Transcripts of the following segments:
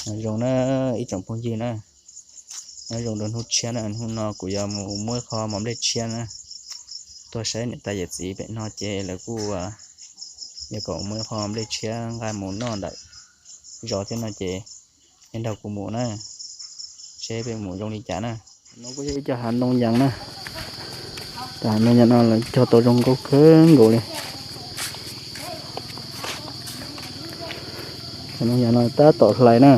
Nyob zoo na ib tsoom phooj ywg na, nyob zoo rau hnub tshiab na, hnub no kuv yuav mus muab ib qho mos nplej tshiab na, tuaj saib niam tais yawm txiv pem no ces lawv kuj yuav kom muab ib qho nplej tshiab nqa mus noj ntawm zos thiab no ces nej nrog kuv mus na, seb peb mus zoo li cas na. No kuj yog ib co hav ntoo yas na, cov hav ntoo yas no lawv cog tau zoo nkauj kawg nkaus li. Hav ntoo yas no tab tom hlais na,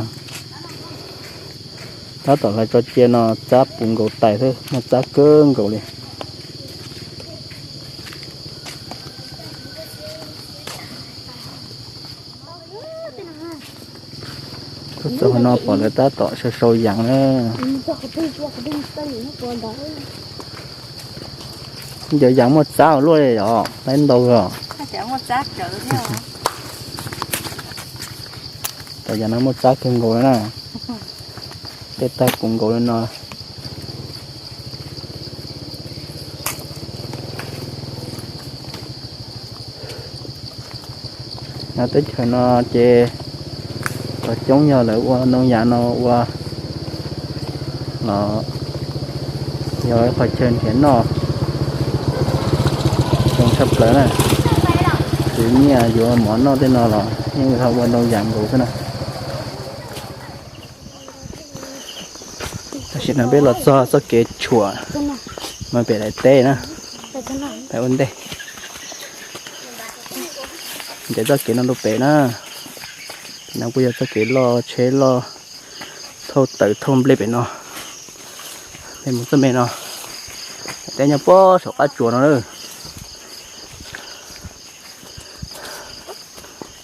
tab tom hlais tso cia no txab puv nkaus tais xwb, muaj txab kawg nkaus li. Tuaj txog qhov no pom lawv tab tom sau sau yas na. Cov yas muaj txab ua luaj li os, laib ntau os. Cov yas no muaj txab kawg nkaus li na, tej tais puv nkaus li no. Nyob teb chaws no ces cov coob yog lawv ua ntoo yas no ua los yog ib qho chaw nrhiav noj zoo tshaj plaws na. Khwv nyiaj yuav mov noj tej no los yeej ho ua ntoo yas nkaus xwb na. Tam sim no peb los txog txoj kev tshuam mus pem daim teb na, pem ua ntej. Ntes txoj kev no rau pem na, pem no kuj yog txoj kev loj tsheb loj thauj taws thauj nplej pem no. Peb mus txoj me no, daim teb nyob puag saum qab tsuas no na.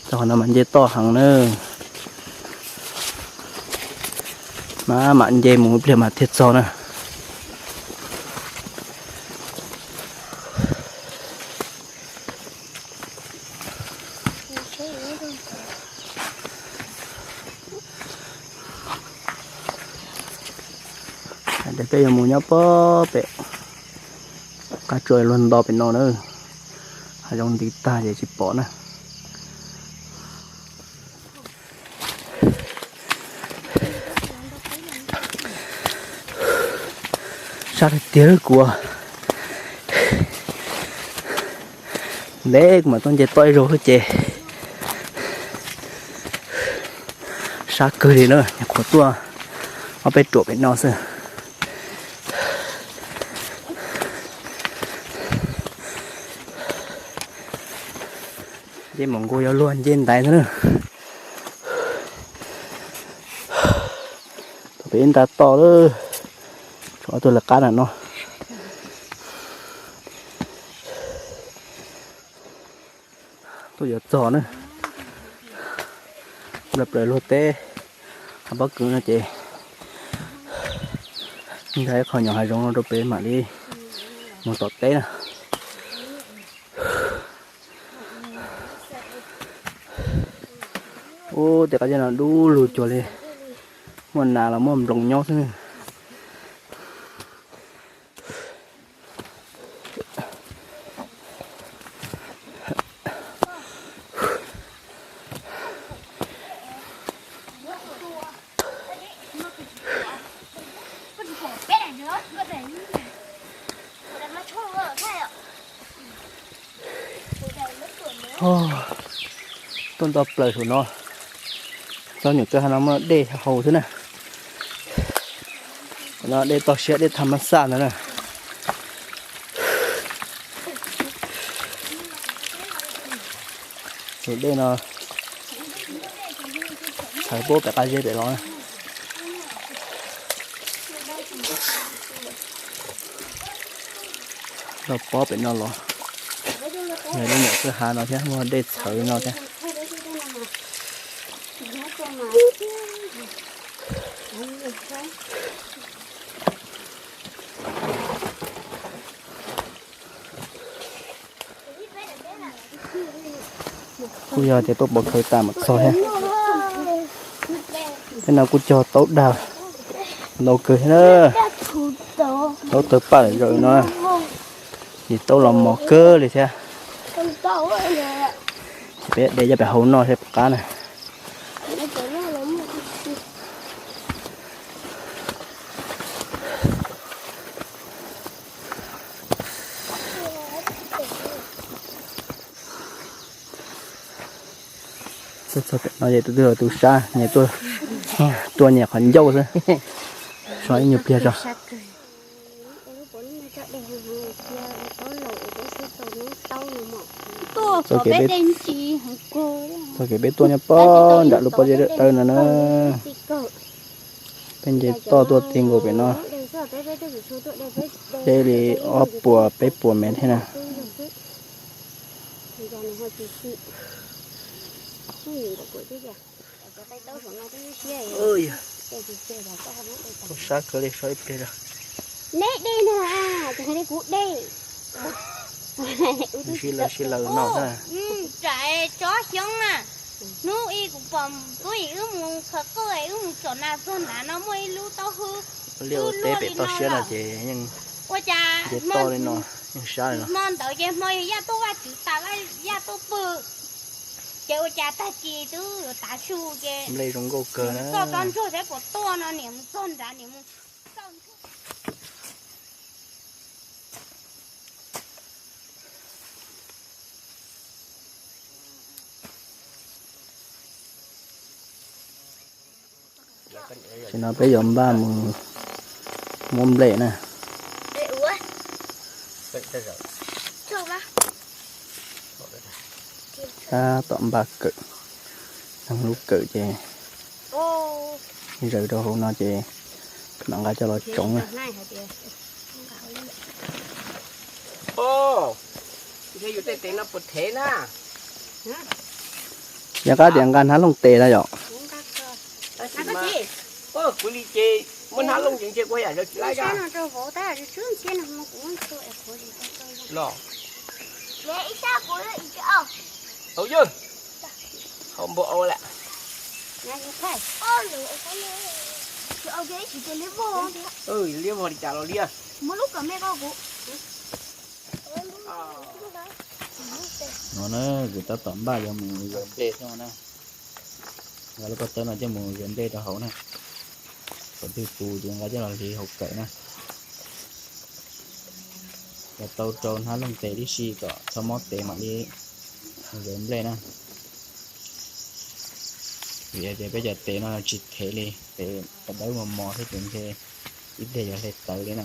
Txog qhov no mas nce toj heev na. Mam mam nce mus ib pliag mas thiaj txog na. Ces peb yuav mus nyob puag pem qab tsuas luag nto pem no na. Hav zoov nti tag ces tsis pom na. Sab tiag tiag kuv. Ntev kuv mam tuaj nce toj ib zaug xwb ces sab kawg li na, nyuam qhuav tuaj ob peb ruam pem no xwb. Nce mus nkaus yuav luag nce ntaiv xwb na. Tau pem ib nta toj lawm, tshuav ob tug lawv qab na no. Tuaj yuav txog na, nplawm plaws luag teb, hav pob kws no ces nkag ib qho nyuam hav zoov no rau pem mam li mus tom teb na. Ub, tej qab teb no dub lug cuag li muaj nas los muaj nploos nyob xwb. Tuaj nto plaws saum no, txog nyuam qhuav hav no muaj dej haus xwb na. No dej toj siab, dej tham mab xaj ntawd na. Tus dej no tshawv puab pem qab zeb pem los na. Loj pob pem no los, yog lub nyuam kwj ha no thiab, muaj dej txhawv no thiab. Kuj yog tias tuaj pov khawv tas mam txog thiab. Tej no kuj cog taub dag ntau kawg thiab na. Taub tawg paj lawm zaum no, ces taub los mos kawg li thiab. Ces peb de coj pem hau noj thiab pom qab na. Tuaj txog pem no ces tus twg los tus sab, nyias tuaj, tuaj nyias qhov ncauj xwb. So ib nyuag pliag tso. Txoj kev peb, txoj kev peb tuaj nyob pem nram lub pob zeb dawb dawb no na. Peb nce toj tuaj ti nkaus pem no, deb li ob puas peb puas mev thiab na. Tuaj sab kawg li, so ib pliag. Neb de no, kuv de. Sib law sib law no na. Tsob xyoob na, hnub ib kuv pom Tub Yim wb mus khaws qwj, wb mus tsom nas txog nrad no muaj ib lub taub hwb. Liaj ua teb pem toj siab no ces yeej, ua cas nce toj li no, yeej sab li no. Hmo ntawd ces hmo yog Yaj tuaj Vaj Tswv tas, Yaj tuaj pw, ces ua cas tag kis twb yuav tav su ces nplej zoo nkauj kawg na. Txoj tsob ntsuag thiab puas tuaj no niam mus txog nrad niam mus txoj ntsuag. Tam sim no peb yuav npaj mus muab nplej na. Tab tom npaj kawm, nag lub kawm ces zaws rau hauv no ces mam nqa coj los tsoov na. Yog qab tias nqa hnab looj tes na yom. Kuv li ces muab hnab looj ces ntshe kuv yam zaws tsis laib. Los, au yawg, hau npaum au lawm. Liab vog li cas los liab. No na, kuv tab tom npaj yuav mus yuav nplej xwb na. Nqa lub koj tawb no coj mus yuav nplej rau hauv na. Thaum twg puv ces nqa coj los hliv hauv kawm na. Yuav tau rau hnab looj tes tib si kom txhob mob tes mam li mus yuav nplej na. Vim tias peb cov tes no tsis thev li, tes dawb mos mos thiab ces ntshe ib pliag yuav hle tawv li na.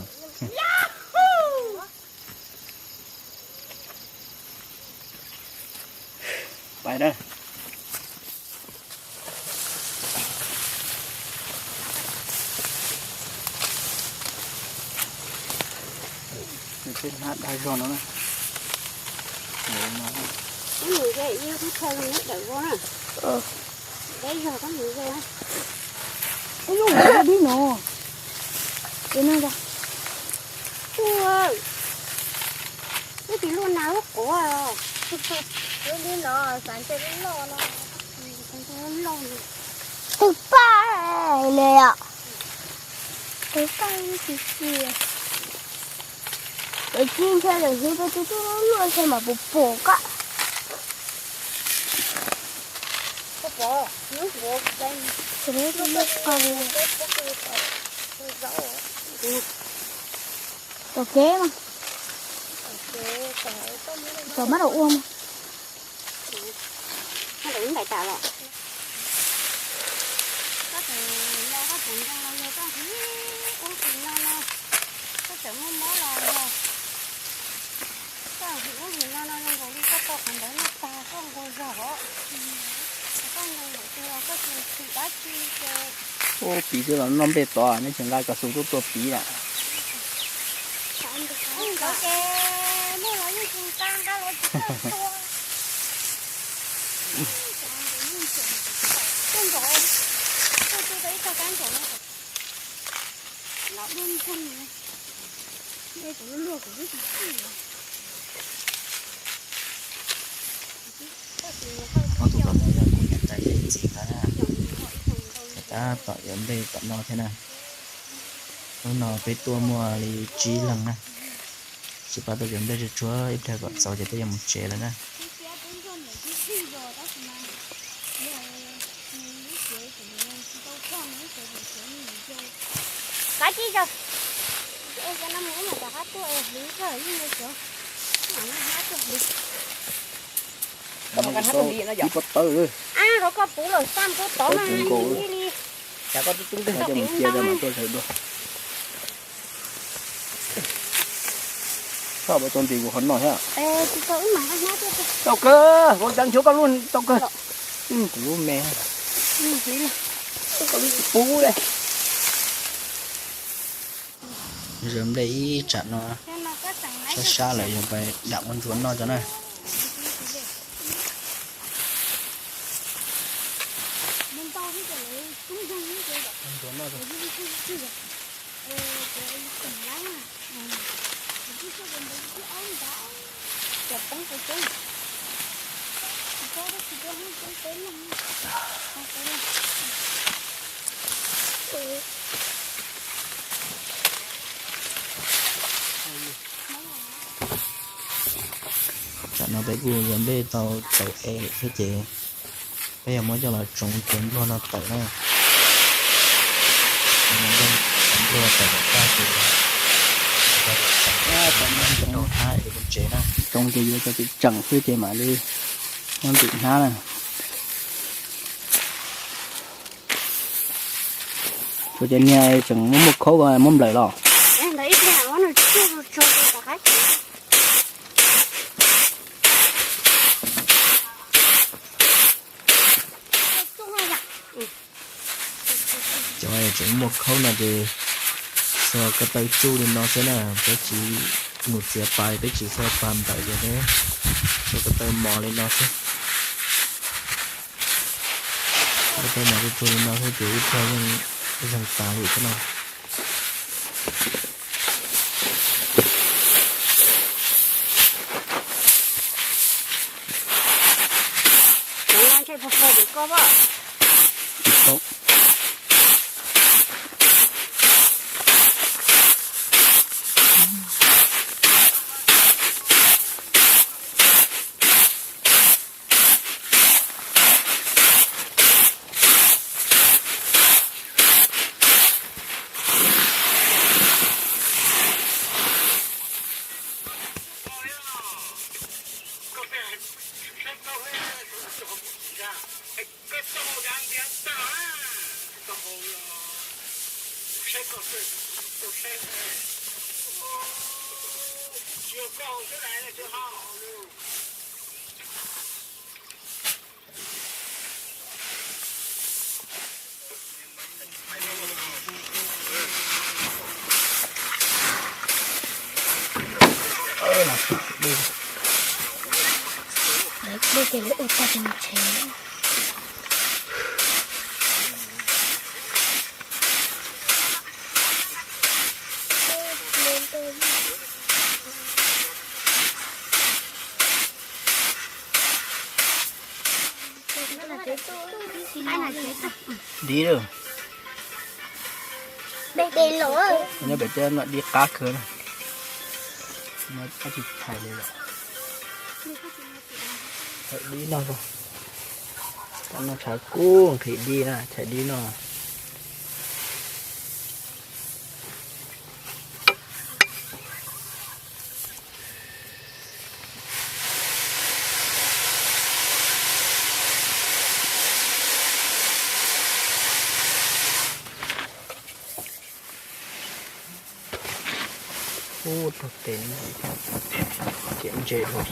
Pais na. Nws tej hnab dag zog no na. Ib mus ze ib lub tub chaw zoo neb dawm ua na. Deb zog koj mus ze na. Ib lub dib no. Ces no ua. Lub tsis lub nas lub quav os. Lub dib no xav ntshe lub loj no. Lub loj no. Twb paj li os. Twb paj ib tsis tsis. Cov tsib ntshe lawm xwb, peb twb twb luaj ntshe mas puas pom koj. Tom kev mas. Tom mab rau ua mas. Koj tseem los koj tseem zoo los yog koj ub hlis no no, koj tseem muaj mob los yog koj hlis ub hlis no no zoo nkaus li koj tau qhov ntawd noj tag koj nquag zog os. Koj nquag nkaus twg los koj tsis hlis dab tsi ces. Ub, piv twb los noj nplej tod, neb tseem nqa kav xus tuaj tua piv na. Nkawd ces muaj los yeej tsis nqa, nqa los tsis tau tua. Koj nkaus, koj tu tau ib tog kab nkaus no. Los dub ntseg, dej kuv luag kuv twb tsis txij. Ob tug tom no yog kuv niam tais thiab txiv nkawd na. Tab tom yuav nplej tom no thiab na. Hnub no peb tuaj muaj li tsib leeg na. Tsis pab tuaj yuav nplej tsuag tsuag, ib pliag kom txaus ces peb yuav mus tsev lawm na. Kav tsij zaug. Ib pob tawb. Ab, rau koj puv lawm, xaj koj tod na, ib li. Cov cia mas tuaj sawv dua. Koj puas tau ntim kuv qhov no thiab? Tau kawg, kuv cov nchuav koj lub tau kawg. Kuv lub me. Puv li. Zaws nplej ib tsam no sab sab lawm, yog pais dam ua ntsuav noj cov na. Tsam no peb kuj zaws nplej tau tawm es thiab ces peb yuav muab coj los tsoov cov npluag no tawm na. Cov npluag tawm tag ces rau hnab es kuv tsev na. Tsoov ces yuav cov tseem tseem xwb ces mam li muab ntim hnab na. Tsuas cov niag tseem muaj muaj khaub ko muab nplawm los. Cov tseem muaj khaub no ces txog ko taw tsuj li no xwb na, peb tsis mus txiav pas, peb tsis txog pas nplawm ces peb txog ko taw mos li no xwb. Ko taw mos tsuj tsuag li no xwb ces ib pliag yeej zeeg tas li thiab no. Lawv dej ces lawv ua tag ces mus tsev. Dib lawm. Nyob pem teb no dib qab kawg na. Tsis thaiv li lawm. Thaiv dib no, no tshav kub nqhis dib na, thaiv dib no. Ub, tau tes, ciam ntse dhau.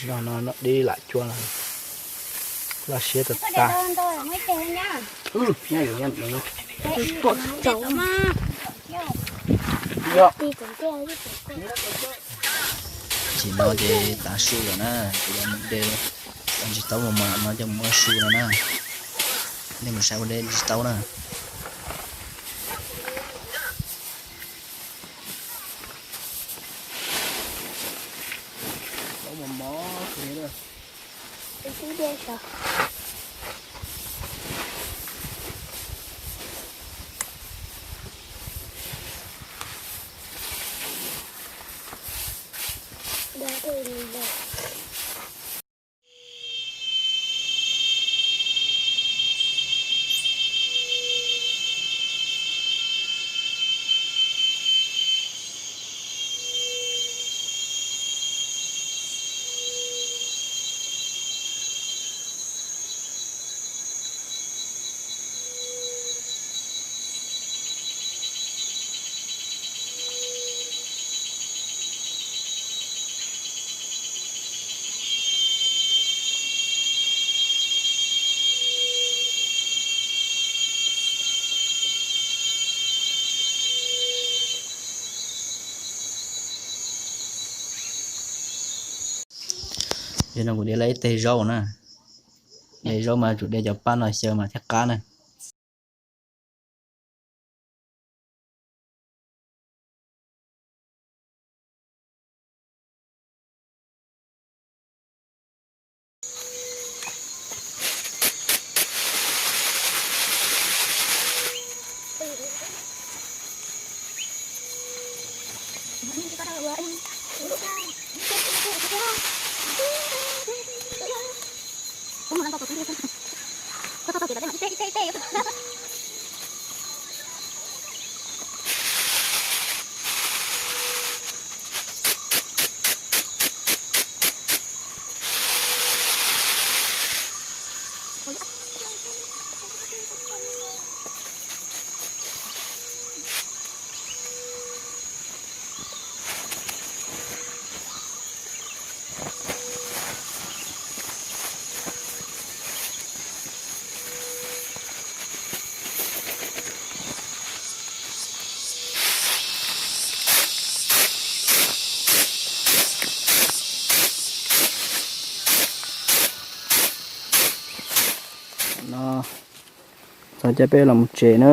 Noj no noj dib lam cuab lawm, loj siab tag tag. Tam sim no ces tav su lawm na, kuv yuav mus de cov ntsis taub mos mos no coj mus ua su no na. Nej mus saib ua dej ntsis taub na. Yog no kuv de lawm ib teg zaub na. De zaub mas tsum de cov paj no xyaw mas thiaj qab na. No, txog caij peb los mus tsev na.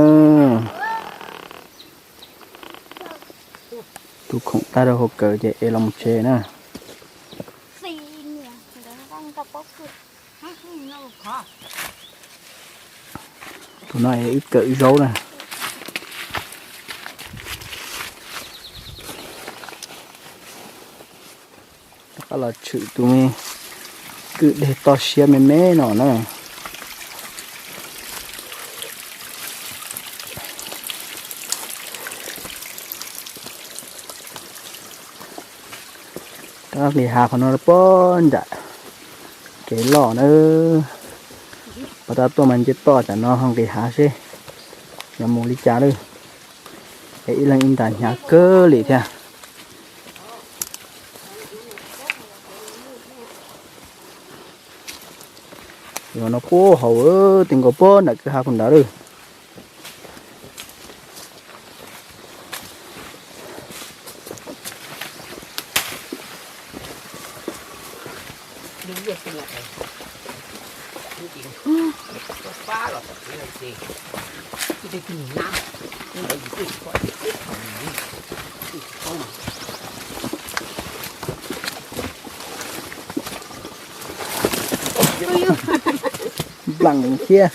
Tu khoom tag rau hauv kawm ces es los mus tsev na. Tus no es wb kawm zaub na. Rov qab los tshwm tus me kwj deg toj siab me me no na. Rov qab nqis hav qhov no rau pem nram kev loj na. Pas tab tuaj mas nce toj tam no ho nqis hav seb yuav mus li cas lawm. Es ib leeg ib ntas hnyav kawg li thiab. Yog no puag hauv, ti nkaus puag nram kwj ha puag nrad lawm. Nplam thiab.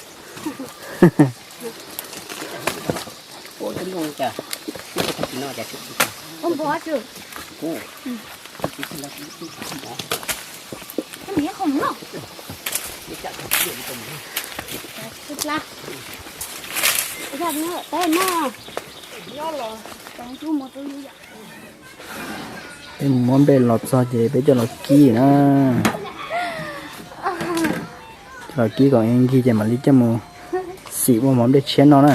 Peb mus muab nplej los txog ces peb coj los kib na. Coj los kib kom nkig ces mam li coj mus xim ua mov nplej tshiab noj na.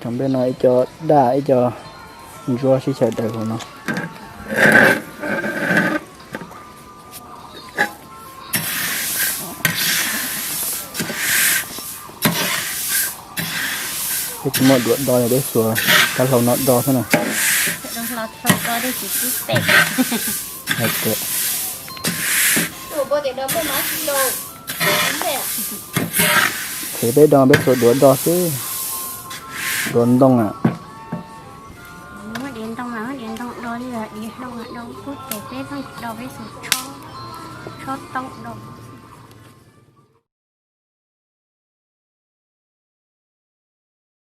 Cov nplej no ib co daj ib co ntsuab sib xyaw daws hauv no. Peb tsis muaj duav do, yog peb xuas rab hlau no do xwb na. Ces peb do peb xuas duav do xwb, duav ntoo a. Muab diav ntoo mas muab diav ntoo do li, diav hlau do, pub ces peb do peb xuas tshob taub do.